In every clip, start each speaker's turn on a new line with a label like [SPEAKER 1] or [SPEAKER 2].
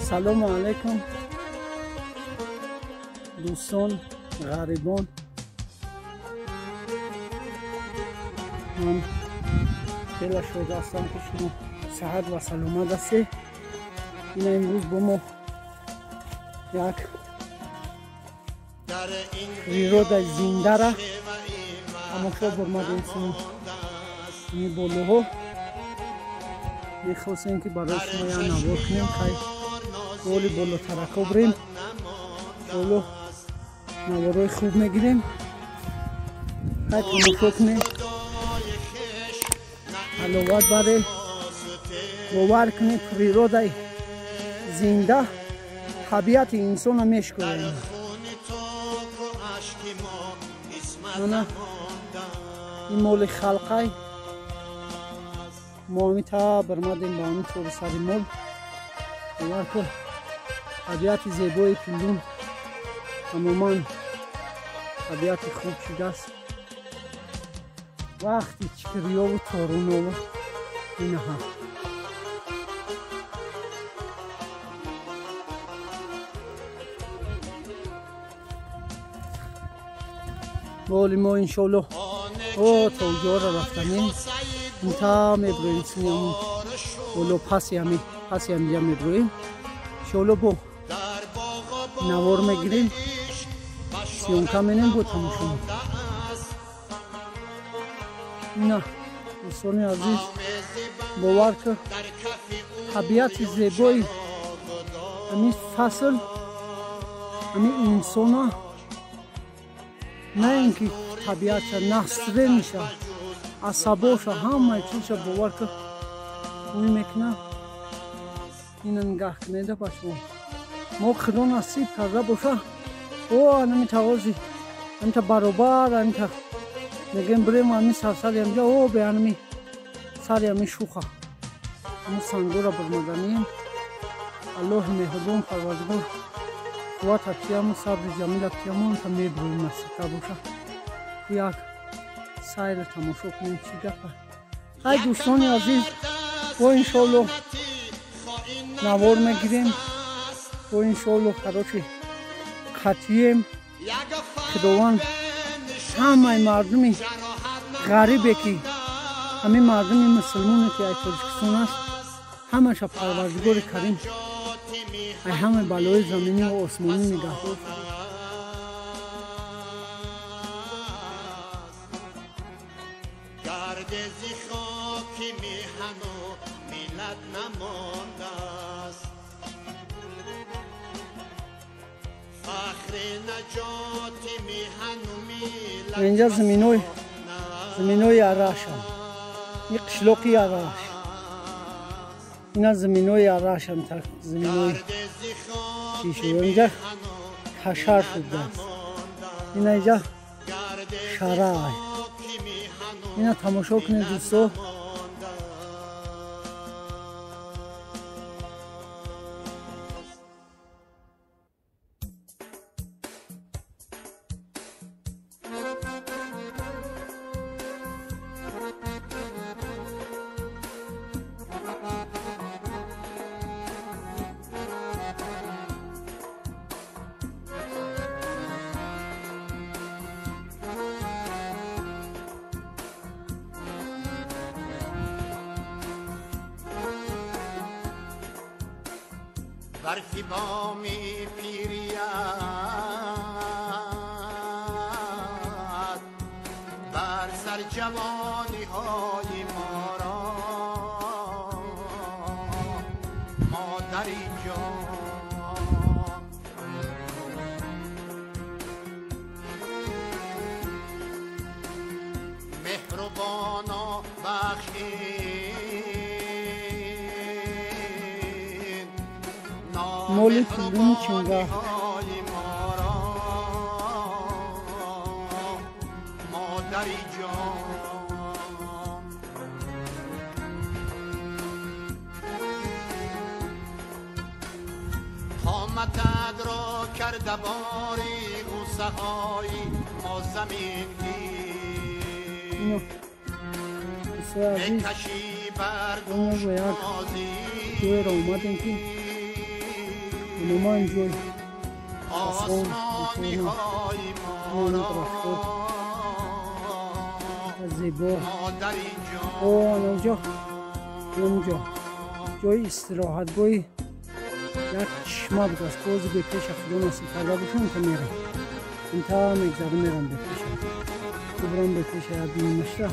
[SPEAKER 1] Салому алайкум дӯстон, ғарибон. Ман хеле шод ҳастам, ки шумо саҳат ва саломат ҳастед. Ина имрӯз бо мо як природаи зиндара тамошо бурмадем. Ини болоҳо мехостем, ки барои шумо як навор кунем. Хай, боли болотарако бирем, боло наворҳои хуб мегирем. Хай, тамошо кунем, ҳаловат барем. Бовар кунед, природаи зинда табиати инсона мешкояд. Ана ин моли халқай. Мо ҳамита бирмадем ба ҳамин тори сари мол. Бовар кун, табиати зебои Пилдун тамоман табиати хуб шудааст. Вақти чикриёву торунову инаҳа. Боли мо иншолло о то уҷора рафтанем, инта меброем, сиамун боло паси ами паси амиҷа меброем. Иншолло бо навор мегирем, съёмка менем, бо тамошо. Ина, дӯстони азиз, бовар ки табиати зебои ҳамин фасл ҳамин инсона, на ин ки табиатша настроениша, асабоша, ҳамаи чизша, бовар ки, ӯй мекуна. Ина нигаҳ кунеда ба шумо. Мо Худо насиб карда боша, о анами тавози амита баробар амита мегем, бирем ами сарсари амҷа, о бе анами сари ами шуха, ами сангора бурмаданием. Аллоҳи меҳрубон Парвардигор қуввата тияму, сабри ҷамила тияму, та мебурем, насиб боша, як сайр тамошо кунем, чӣ гапа. Хай, дӯстони азиз, бо иншоалло навор мегирем, бо иншоалло, короче, қатъием. Худованд ҳамаи мардуми ғарибе, ки ҳамин мардуми мусулмоне, ки ай Тоҷикистон аст, ҳамаша Парвардигори Карим ай ҳамаи балои заминӣ ва осмонӣ нигаҳдор.
[SPEAKER 2] Гардези хоки меҳану миллат намондааст, фахри наҷоти меҳану миллат.
[SPEAKER 1] Инҷа заминои арашам, ин қишлоқи Араш. Ина заминои арашам, заминои чӣ шуд, инҷа кашар шудааст. Ина инҷа шарай. Ина тамошо кунед, дӯсто.
[SPEAKER 2] برفی بامی پیریت بر سر جوانی های ما را مادری جان. مهربانا بخشین.
[SPEAKER 1] Моли Пилдуни Чинга.
[SPEAKER 2] مادری جان، قامتت را کرده باری غصه های ما زمین گیر بکشی بر گوش
[SPEAKER 1] ҷойеро омадем, ки Умуман ҷой фасон дарахтҳо зебо. Онҷо онҷо ҷои истироҳатгоҳи як чишма будааст. Бози бепеша худо насиб карда бошам то мерам. Инта мегзарам мерам бепеша. Кубрам бепеша я бинамашта.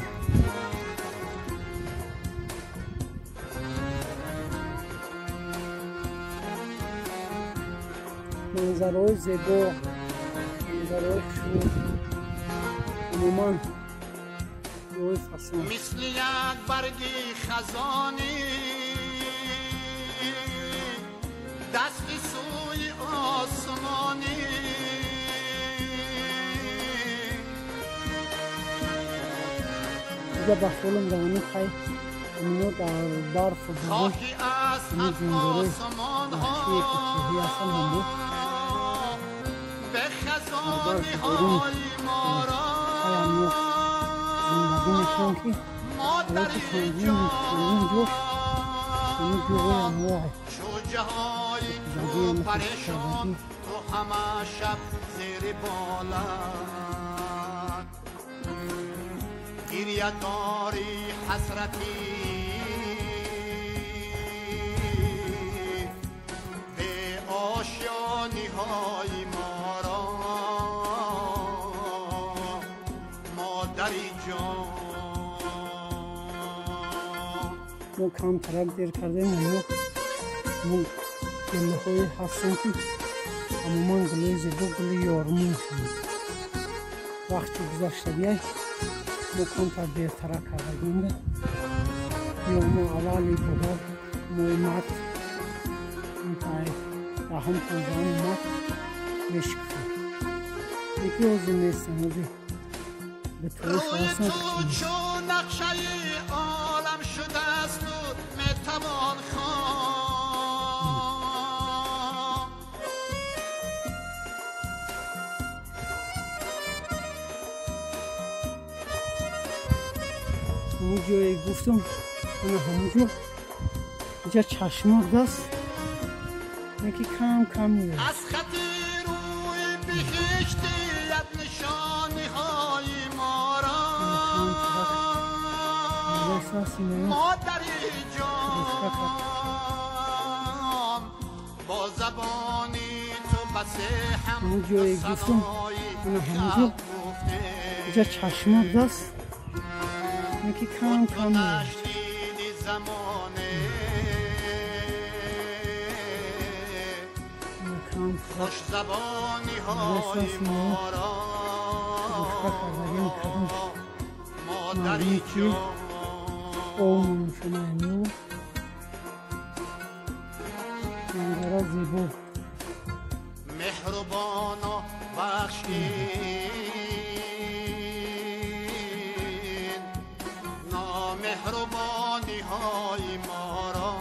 [SPEAKER 1] Манзараҳои зебо, манзараҳои хушрӯ, умуман ҷои фасон.
[SPEAKER 2] Мисли як барги хазонӣ дасти сӯи осмонӣ
[SPEAKER 1] Инҷа ба хаёлам дар ҳамин хай амино дар барфу борон ҳамин ҷонварои ваҳшие ки кӯҳӣ ҳастанд ҳамбу дар барфу борон хай амино зиндагӣ мекунанд ки ҳолати чандин чандин ҷош ҳамин ҷоҳои амвоҳ
[SPEAKER 2] پریشان تو همه شب زیر بالت گریه داری حسرتی به آشیانی های ما را مادری جان.
[SPEAKER 1] ما کم ترک دیر کردیم ما гулҳое ҳастанд ки умуман гулҳои зебо, гули ёрмон шуд. Вақти гузашта биай мо камтар дертарак кардагим. Ё мо аввали баҳор моҳи март интай даҳум понздаҳуми март мешукуфем. Лекин ҳозир нестем, ҳозир битоиш ҳастанд.
[SPEAKER 2] Чун нақшаи олам шудаасту метавон
[SPEAKER 1] ҳамон ҷое гуфтам, ана ҳамон ҷо инҷа чашма будааст, яке кам кам меояд.
[SPEAKER 2] Аз хати рӯи биҳишти як нишониҳои моро модари ҷон бо забони ту басе ҳам
[SPEAKER 1] ҳамон ҷое гуфтам, ана ҳамон ҷо инҷа чашма будааст, яке кам кам меояд.
[SPEAKER 2] خوشزبانی‌های ما را مادری جان.
[SPEAKER 1] منظره زیبا.
[SPEAKER 2] مهربانا بخشین نامهربانی‌های ما را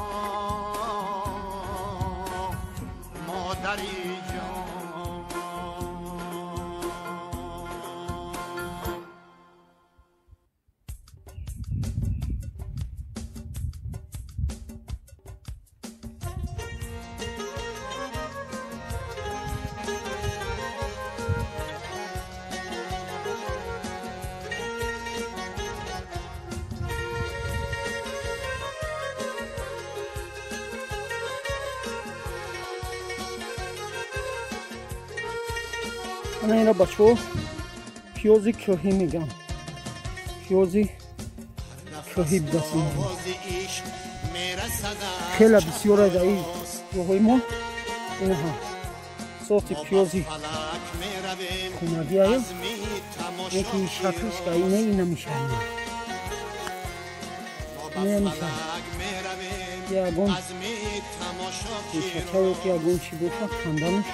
[SPEAKER 2] مادری جان.
[SPEAKER 1] Ана ина бачаҳо пиёзи кӯҳӣ мегӯям. Пиёзи кӯҳӣ будааст. Хеле бисёр дар ин ҷоҳои мо инаҳа сорти пиёзи хунагӣ аю, яки шаклиш ка ина ина мешавад. Ина мешавад. Ягон шакаё ки ягон чӣ бошад канданаш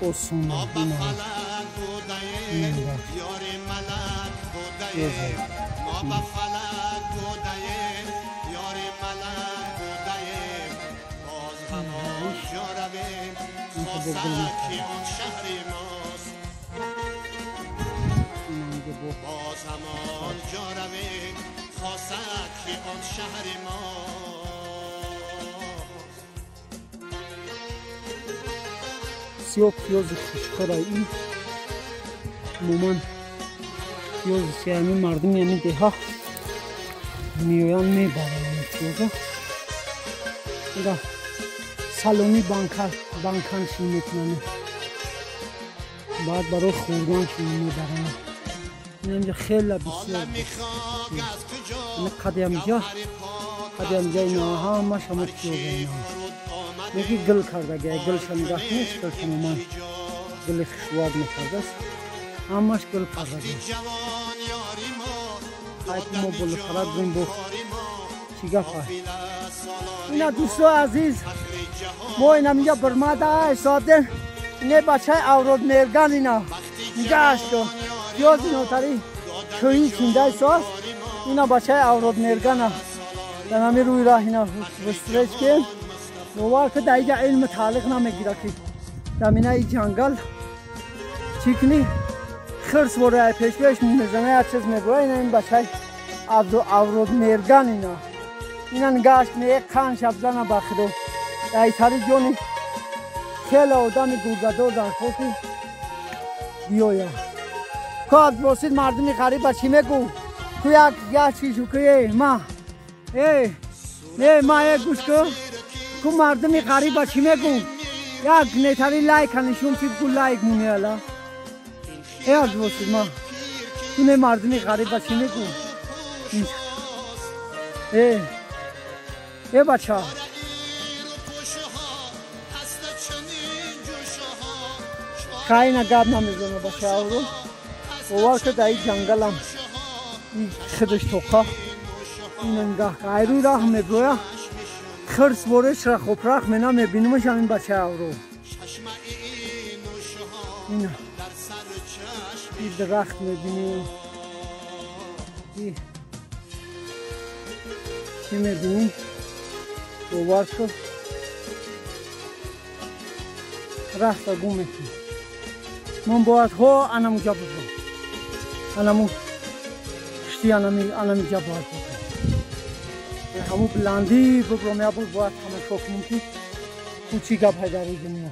[SPEAKER 1] осон.
[SPEAKER 2] باز همان جا رویم خاصک که آن شهر ماست.
[SPEAKER 1] Бисёр пиёзи хушхӯра ин умуман пиёзи ҳамин мардуми ҳамин деҳа меоянд мебаранд пиёза. Ира салони банканшин мекунанд, баъд барои хӯрданшин мебаранд. Инамҷа хела бисёр қадиамҷа қадиамҷа ина ҳамаш ҳама пиёза ина яки гил кардага, гилша нигоҳ кунед, гилша умуман гили хушвар мекардааст, ҳамаш гил кардага. Хайп мо болотарак бирем бо чӣ гапа. Ина дӯстои азиз, мо инаминҷа бирмада ҳисобдем. Ине бачаи аврод мерган ина нигаҳаш кун, пиёзи нотари кӯҳӣ чинда ҳисост. Ина бачаи аврод мергана дар ҳамин рӯи раҳ ина встреч кем. Бовар ки дар иҷа илми таълиқ намегирад ки заминаи ҷангал чӣ кунӣ, хирс вора пешпеш мезана, як чиз мебура. Ина ин бачаи аврод мерган ина ина нигаҳаш кунед, як қанд шабзана ба худо. Дар итари ҷони хеле одами гургадор дар кор ки биёяд. Ку аз босид мардуми ғариба чӣ мегӯ? Ку як як чишу ку э ма э э ма э гӯш ку, ку мардуми ғариба чӣ мегӯ? Як нетари лайка нишон ти гу лайк муни ала. Э аз босид ма ту не мардуми ғариба чӣ мегӯ? Э э бача хайна гап намезана бача авро. Бовар ки дар ин ҷангалам ин худаш тоқа ина нигаҳ кун, ай рӯи раҳ меброя хирс вореш рахопрах мена мебинумаш ҳамин бачаи авро. Ина и дарахт мебинӣ, и чӣ мебинӣ? Бовар кун рахта гум мекунӣ. Ман бояд ҳо анамуҷа бибурам, анаму пушти анамиҷа бояд бибурам, ҳаму баландӣ бибурам, як бор бояд тамошо кунем ки ку чӣ гап ҳай дар рӯи дунё.